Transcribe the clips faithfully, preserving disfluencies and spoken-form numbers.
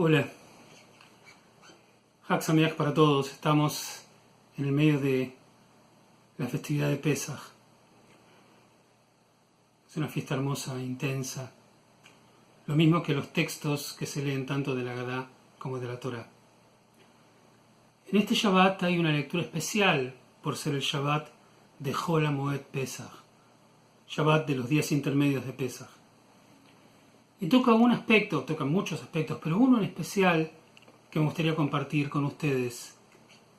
Hola. Hag Sameach para todos. Estamos en el medio de la festividad de Pesaj. Es una fiesta hermosa, intensa. Lo mismo que los textos que se leen tanto de la Agadá como de la Torá. En este Shabbat hay una lectura especial por ser el Shabbat de Hol Hamoed Pesaj, Shabbat de los días intermedios de Pesaj. Y toca un aspecto, toca muchos aspectos, pero uno en especial que me gustaría compartir con ustedes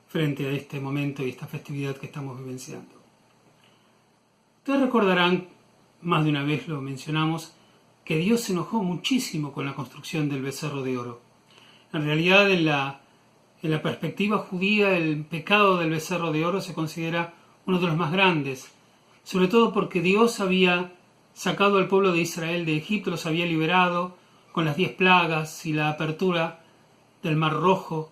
frente a este momento y esta festividad que estamos vivenciando. Ustedes recordarán, más de una vez lo mencionamos, que Dios se enojó muchísimo con la construcción del becerro de oro. En realidad, en la, en la perspectiva judía, el pecado del becerro de oro se considera uno de los más grandes, sobre todo porque Dios había sacado al pueblo de Israel de Egipto, los había liberado con las diez plagas y la apertura del Mar Rojo.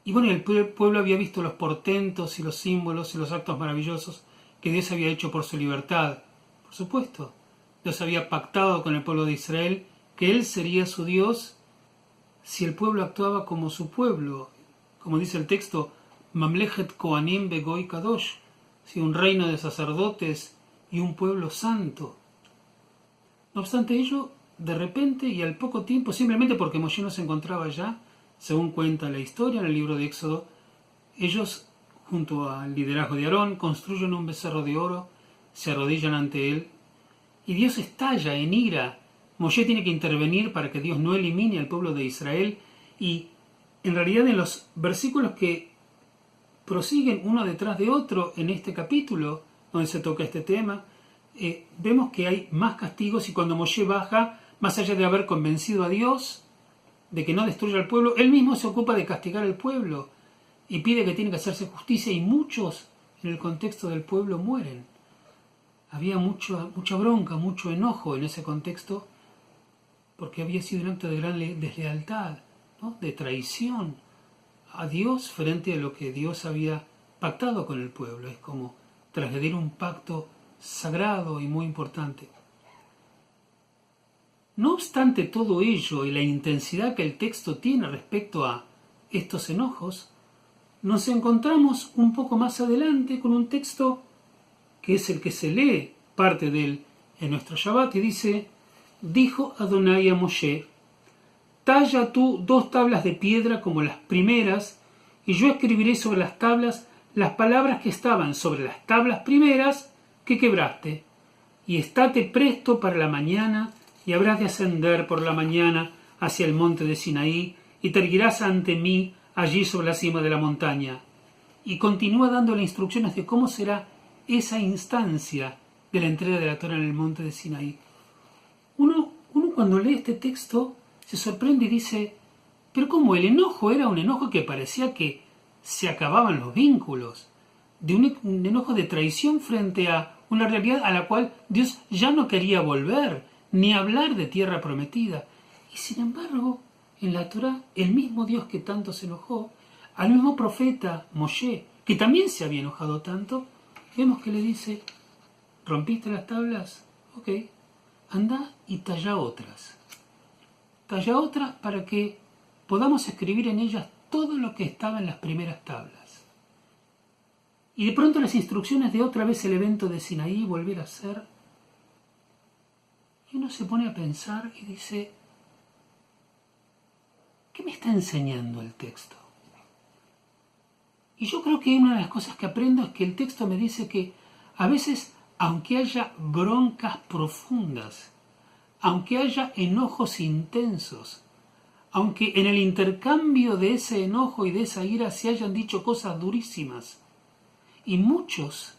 Y bueno, el pue-, pueblo había visto los portentos y los símbolos y los actos maravillosos que Dios había hecho por su libertad. Por supuesto, Dios había pactado con el pueblo de Israel que Él sería su Dios si el pueblo actuaba como su pueblo, como dice el texto, Mamlechet Kohanim Begoy Kadosh, si un reino de sacerdotes y un pueblo santo. No obstante ello, de repente y al poco tiempo, simplemente porque Moshe no se encontraba allá, según cuenta la historia en el libro de Éxodo, ellos, junto al liderazgo de Aarón, construyen un becerro de oro, se arrodillan ante él, y Dios estalla en ira. Moshe tiene que intervenir para que Dios no elimine al pueblo de Israel, y en realidad en los versículos que prosiguen uno detrás de otro en este capítulo donde se toca este tema, eh, vemos que hay más castigos y cuando Moshe baja, más allá de haber convencido a Dios de que no destruya al pueblo, él mismo se ocupa de castigar al pueblo y pide que tiene que hacerse justicia y muchos en el contexto del pueblo mueren. Había mucha, mucha bronca, mucho enojo en ese contexto porque había sido un acto de gran le-, deslealtad, ¿no? De traición a Dios frente a lo que Dios había pactado con el pueblo. Es como transgredir un pacto sagrado y muy importante. No obstante todo ello y la intensidad que el texto tiene respecto a estos enojos, nos encontramos un poco más adelante con un texto que es el que se lee parte de él en nuestro Shabbat, y dice: Dijo Adonai a Moshe: Talla tú dos tablas de piedra como las primeras, y yo escribiré sobre las tablas las palabras que estaban sobre las tablas primeras que quebraste. Y estate presto para la mañana, y habrás de ascender por la mañana hacia el monte de Sinaí, y te erguirás ante mí allí sobre la cima de la montaña. Y continúa dándole instrucciones de cómo será esa instancia de la entrega de la Torá en el monte de Sinaí. Uno, uno cuando lee este texto se sorprende y dice: pero ¿cómo? El enojo era un enojo que parecía que se acababan los vínculos, de un, un enojo de traición frente a una realidad a la cual Dios ya no quería volver, ni hablar de tierra prometida. Y sin embargo, en la Torá, el mismo Dios que tanto se enojó, al mismo profeta Moshe, que también se había enojado tanto, vemos que le dice: ¿rompiste las tablas? Ok, anda y talla otras. Talla otras para que podamos escribir en ellas todo lo que estaba en las primeras tablas. Y de pronto las instrucciones de otra vez el evento de Sinaí volver a ser. Y uno se pone a pensar y dice: ¿qué me está enseñando el texto? Y yo creo que una de las cosas que aprendo es que el texto me dice que a veces, aunque haya broncas profundas, aunque haya enojos intensos, aunque en el intercambio de ese enojo y de esa ira se hayan dicho cosas durísimas, y muchos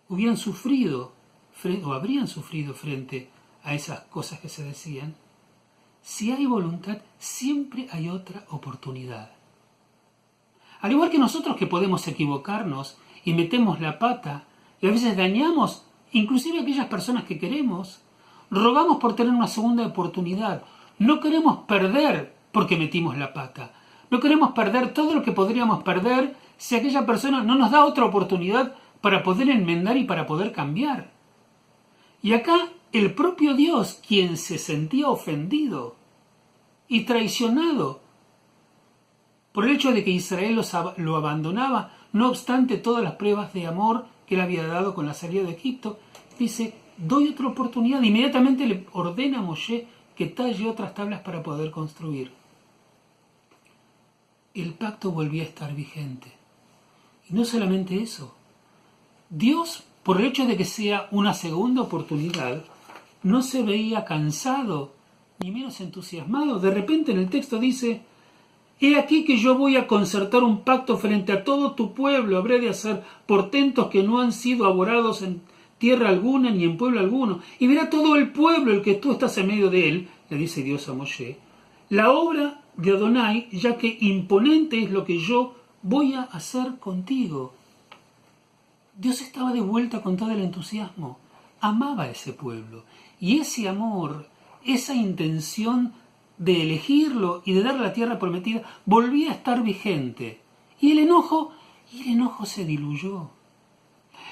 hubieran sufrido fre-, o habrían sufrido frente a esas cosas que se decían, si hay voluntad, siempre hay otra oportunidad. Al igual que nosotros que podemos equivocarnos y metemos la pata, y a veces dañamos inclusive a aquellas personas que queremos, rogamos por tener una segunda oportunidad. No queremos perder porque metimos la pata. No queremos perder todo lo que podríamos perder si aquella persona no nos da otra oportunidad para poder enmendar y para poder cambiar. Y acá el propio Dios, quien se sentía ofendido, y traicionado por el hecho de que Israel los ab-, lo abandonaba, no obstante todas las pruebas de amor que él había dado con la salida de Egipto, dice: "Doy otra oportunidad". Inmediatamente le ordena a Moshe que talle otras tablas para poder construir. El pacto volvía a estar vigente. Y no solamente eso, Dios, por el hecho de que sea una segunda oportunidad, no se veía cansado ni menos entusiasmado. De repente en el texto dice: "He aquí que yo voy a concertar un pacto frente a todo tu pueblo, habré de hacer portentos que no han sido aborados en tierra alguna ni en pueblo alguno, y verá todo el pueblo el que tú estás en medio de él", le dice Dios a Moshe, "la obra de Adonai, ya que imponente es lo que yo voy a hacer contigo". Dios estaba de vuelta con todo el entusiasmo, amaba a ese pueblo, y ese amor, esa intención de elegirlo y de dar la tierra prometida volvía a estar vigente. Y el enojo, y el enojo se diluyó.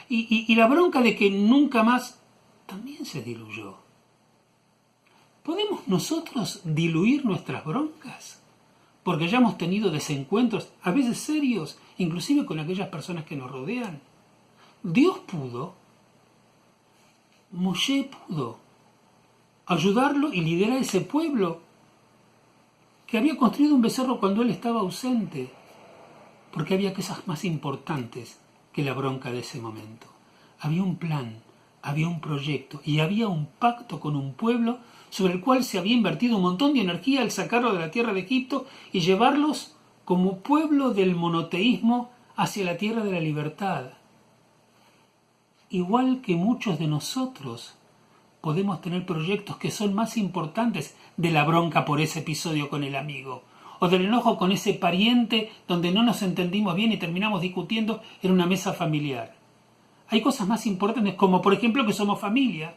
Y, y, y la bronca de que nunca más también se diluyó. ¿Podemos nosotros diluir nuestras broncas? Porque hayamos tenido desencuentros, a veces serios, inclusive con aquellas personas que nos rodean. Dios pudo, Moshe pudo ayudarlo y liderar ese pueblo que había construido un becerro cuando él estaba ausente, porque había cosas más importantes que la bronca de ese momento. Había un plan, había un proyecto y había un pacto con un pueblo sobre el cual se había invertido un montón de energía al sacarlo de la tierra de Egipto y llevarlos como pueblo del monoteísmo hacia la tierra de la libertad. Igual que muchos de nosotros podemos tener proyectos que son más importantes de la bronca por ese episodio con el amigo, o del enojo con ese pariente donde no nos entendimos bien y terminamos discutiendo en una mesa familiar. Hay cosas más importantes, como por ejemplo que somos familia,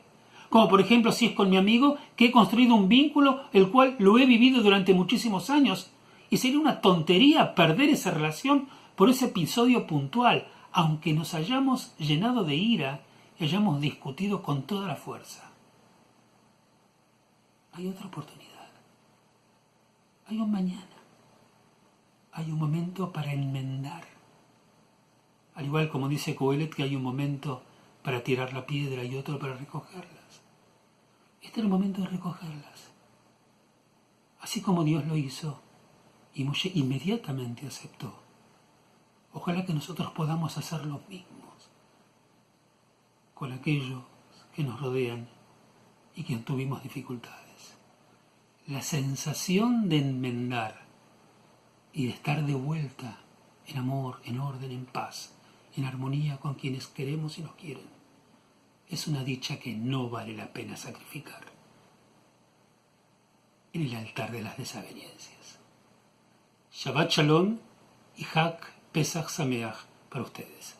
como por ejemplo si es con mi amigo que he construido un vínculo el cual lo he vivido durante muchísimos años, y sería una tontería perder esa relación por ese episodio puntual, aunque nos hayamos llenado de ira y hayamos discutido con toda la fuerza. Hay otra oportunidad. Hay un mañana. Hay un momento para enmendar. Al igual como dice Kohelet que hay un momento para tirar la piedra y otro para recogerlas. Este era el momento de recogerlas. Así como Dios lo hizo, y Moshe inmediatamente aceptó. Ojalá que nosotros podamos hacer lo mismo con aquellos que nos rodean y que tuvimos dificultades. La sensación de enmendar y de estar de vuelta en amor, en orden, en paz, en armonía con quienes queremos y nos quieren, es una dicha que no vale la pena sacrificar en el altar de las desavenencias. Shabbat Shalom y Hag Pesach Sameach para ustedes.